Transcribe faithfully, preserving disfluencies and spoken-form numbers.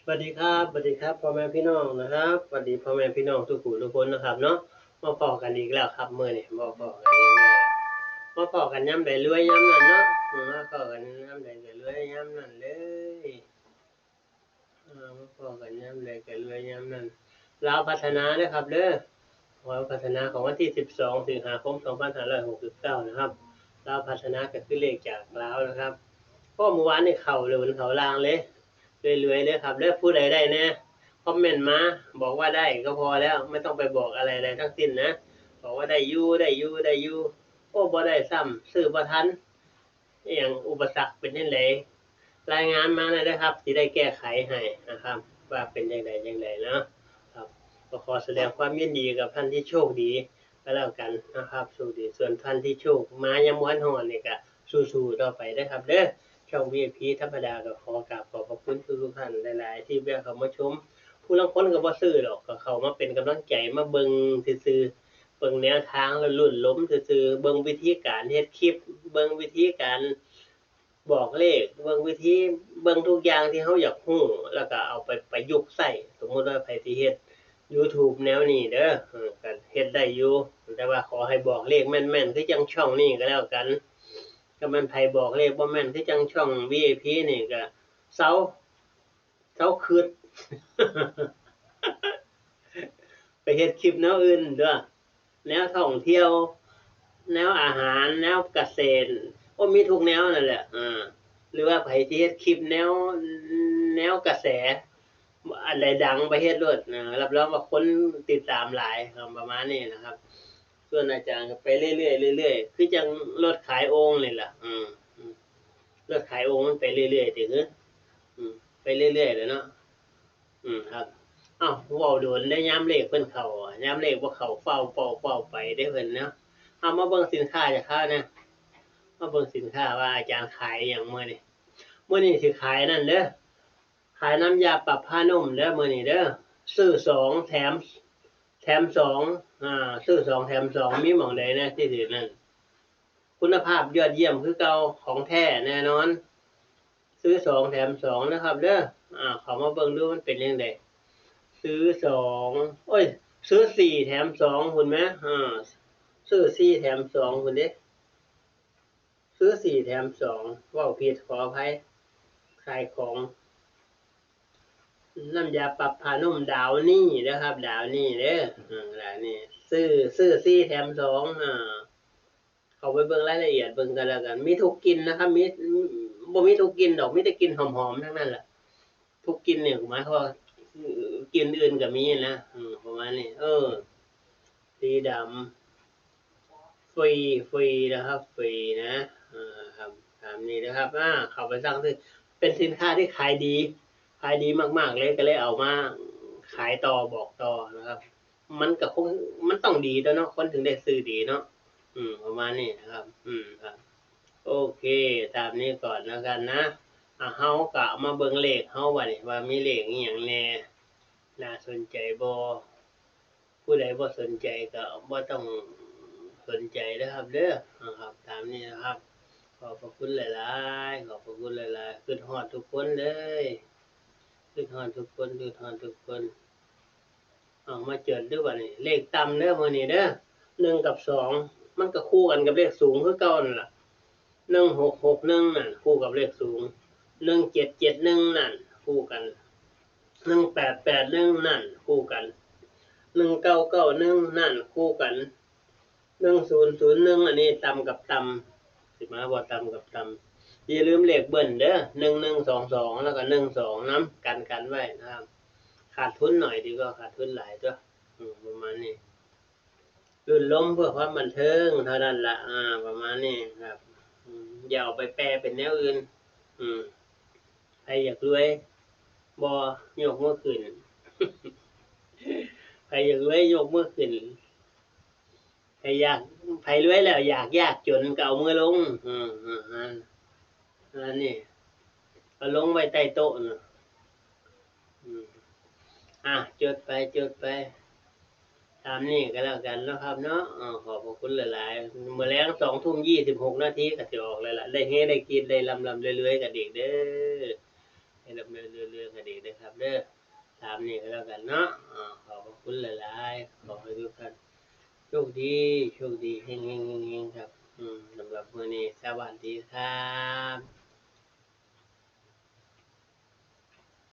สวัสดีครับ สวัสดีครับ พ่อแม่พี่น้องนะครับ สวัสดีพ่อแม่พี่น้องทุกผู้ทุกคนนะครับเนาะ มาพ้อกันอีกแล้วครับ มื้อนี้มาพ้อกันอีกแล้ว มาพ้อกันยามใดรวยยามนั้นเนาะ อืม มาพ้อกันยามใดก็รวยยามนั้นเลย อ่า มาพ้อกันยามใดก็รวยยามนั้น ลาวพัฒนาเด้อครับเด้อ ลาวพัฒนาของวันที่สิบสองสิงหาคมสองพันห้าร้อยหกสิบเก้านะครับ ลาวพัฒนาก็คือเลขจากลาวนะครับ เพราะเมื่อวานนี่เข้าเลย เข้าล่างเลย รวยๆเลยครับ แล้วผู้ใดได้แน่ คอมเมนต์มา บอกว่าได้ก็พอแล้ว ไม่ต้องไปบอกอะไรๆทั้งสิ้นนะ บอกว่าได้อยู่ ได้อยู่ ได้อยู่ โอ้ บ่ได้ซ้ำ ซื้อบ่ทัน อหย่างอุปสรรคเป็นจั่งใด รายงานมาได้เลยครับ สิได้แก้ไขให้นะครับ ว่าเป็นจั่งใดจั่งใดเนาะ ครับ ก็ขอแสดงความยินดีกับท่านที่โชคดีก็แล้วกันนะครับ โชคดี ส่วนท่านที่โชคมายังบ่ทันฮอดนี่ก็สู้ๆต่อไปเด้อครับเด้อ ช่อง วี ไอ พี ธรรมดาก็ขอกราบขอบพระคุณทุกๆท่านหลายๆที่แวะเข้ามาชม ผู้ลางคนก็บ่ซื้อดอก ก็เข้ามาเป็นกำลังใจ มาเบิ่งซื่อๆ เบิ่งแนวทางแล้วลุ่นล้มซื่อๆ เบิ่งวิธีการเฮ็ดคลิป เบิ่งวิธีการบอกเลข เบิ่งวิธี เบิ่งทุกอย่างที่เฮาอยากรู้ แล้วก็เอาไปประยุกต์ใช้ สมมุติว่าไผสิเฮ็ด YouTube แนวนี้เด้อ เออ ก็เฮ็ดได้อยู่ แต่ว่าขอให้บอกเลขแม่นๆ คือจั่งช่องนี้ก็แล้วกัน ถ้าแม่นไผบอกเลขบ่แม่นคือจั่งช่อง วี ไอ พี นี่ก็เซา เซาคิด ไปเฮ็ดคลิปแนวอื่นเด้อ แนวท่องเที่ยว แนวอาหาร แนวเกษตร โอ้ มีทุกแนวนั่นแหละ อ่า หรือว่าไผสิเฮ็ดคลิปแนว แนวกระแส อันใดดังไปเฮ็ดโลด อ่า รับรองว่าคนติดตามหลาย อ่า ประมาณนี้นะครับ ส่วนอาจารย์ก็ไปเรื่อยๆ เรื่อยๆ คือจั่งรถขายโอ่งนี่ล่ะ อืม อืม รถขายโอ่งมันไปเรื่อยๆ ติ หือ อืม ไปเรื่อยๆ แหละเนาะ อืม ครับ เอ้า เว้าโดนได้ ยามเลขเพิ่นเข้า ยามเลขบ่เข้า ฟ้าวเป้าๆ ไปเด้เพิ่นเนาะ เอามาเบิ่งสินค้าจักคราวนะ มาเบิ่งสินค้าว่าอาจารย์ขายหยังมื้อนี้ มื้อนี้สิขายนั่นเด้อ ขายน้ำยาปรับผ้านุ่มเด้อ มื้อนี้เด้อ ซื้อสองแถม แถมสอง อ่า ซื้อสองแถมสอง มีหม่องใดแน่ที่สินั่น คุณภาพยอดเยี่ยมคือเก่า ของแท้แน่นอน ซื้อสองแถมสองนะครับเด้อ อ่า เข้ามาเบิ่งดูมันเป็นจั่งใด ซื้อสอง โอ้ย ซื้อสี่แถมสองพุ้นแหม อ่า ซื้อสี่แถมสองพุ้นเด้ ซื้อสี่แถมสอง เว้าผิดขออภัย ขายของ น้ำยาปรับผ้านุ่มดาวนี่นะครับ ดาวนี่เด้อ อืม ดาวนี่ ซื้อ ซื้อสี่แถมสอง อ่า เข้าไปเบิ่งรายละเอียดเบิ่งกันแล้วกัน มีทุกกลิ่นนะครับ มี บ่มีทุกกลิ่นดอก มีแต่กลิ่นหอมๆ ทั้งนั้นแหละ ทุกกลิ่นเนี่ยหมายความว่ากลิ่นอื่นก็มีนะ อืม ประมาณนี้ เออ สีดำ ฟรี ฟรีนะครับ ฟรีนะ อ่า ครับ ตามนี้นะครับ อ่า เข้าไปสั่งซื้อ เป็นสินค้าที่ขายดี ขายดีมากๆ เลย ก็เลยเอามาขายต่อ บอกต่อนะครับ มันก็คง มันต้องดีตั๊วเนาะ คนถึงได้ซื้อดีเนาะ อืม ประมาณนี้นะครับ อืม ครับ โอเค ตามนี้ก่อนแล้วกันนะ อ่ะ เฮาก็มาเบิ่งเลขเฮาบัดนี้ ว่ามีเลขอีหยังแน่ น่าสนใจบ่ ผู้ใดบ่สนใจก็บ่ต้องสนใจเด้อครับเด้อ นะครับ ตามนี้นะครับ ขอบพระคุณหลายๆ ขอบพระคุณหลายๆ คิดฮอดทุกคนเลย คิดฮอดทุกคน คิดฮอดทุกคน เอามาจดดูบัดนี้ เลขต่ำเด้อมื้อนี้เด้อ หนึ่งกับสอง มันก็คู่กันกับเลขสูงคือเก่านั่นล่ะ หนึ่งหกหกหนึ่ง นั่น คู่กับเลขสูง หนึ่งเจ็ดเจ็ดหนึ่ง นั่น คู่กัน หนึ่งแปดแปดหนึ่ง นั่น คู่กัน หนึ่งเก้าเก้าหนึ่ง นั่น คู่กัน หนึ่งศูนย์ศูนย์หนึ่ง อันนี้ต่ำกับต่ำ สิมาบ่ต่ำกับต่ำ อย่าลืมเลขเบิ้ลเด้อ หนึ่งหนึ่งสองสอง แล้วก็ หนึ่งสอง นำ กัน กันไว้นะครับ ขาดทุนหน่อยดีกว่าขาดทุนหลายตั๊ว อืม ประมาณนี้ ลุ่นล้มเพื่อความบันเทิงเท่านั้นละ อ่า ประมาณนี้ครับ อืม อย่าเอาไปแปลเป็นแนวอื่น อืม ไผอยากรวย บ่ ยกมือขึ้น ไผอยากรวย ยกมือขึ้น ไผอยาก ไผรวยแล้วอยากยากจนก็เอามือลง อืม อืม อัน อันนี้ เอาลงไว้ใต้โต๊ะน่ะ อืม อ่ะ จดไป จดไป ตามนี้ก็แล้วกันเนาะครับเนาะ อ่า ขอบพระคุณหลายๆ มื้อแลงสองทุ่มยี่สิบหกนาทีก็สิออกแล้วล่ะ ได้เฮได้กิน ได้ร่ำๆรวยๆกันอีกเด้อ ให้ดำเนินเรื่องคดีนะครับเด้อ ตามนี้ก็แล้วกันเนาะ อ่า ขอบพระคุณหลายๆ ขอให้ทุกท่านโชคดี โชคดี เฮงๆ เฮงๆ ครับ อืม สำหรับมื้อนี้ สวัสดีครับ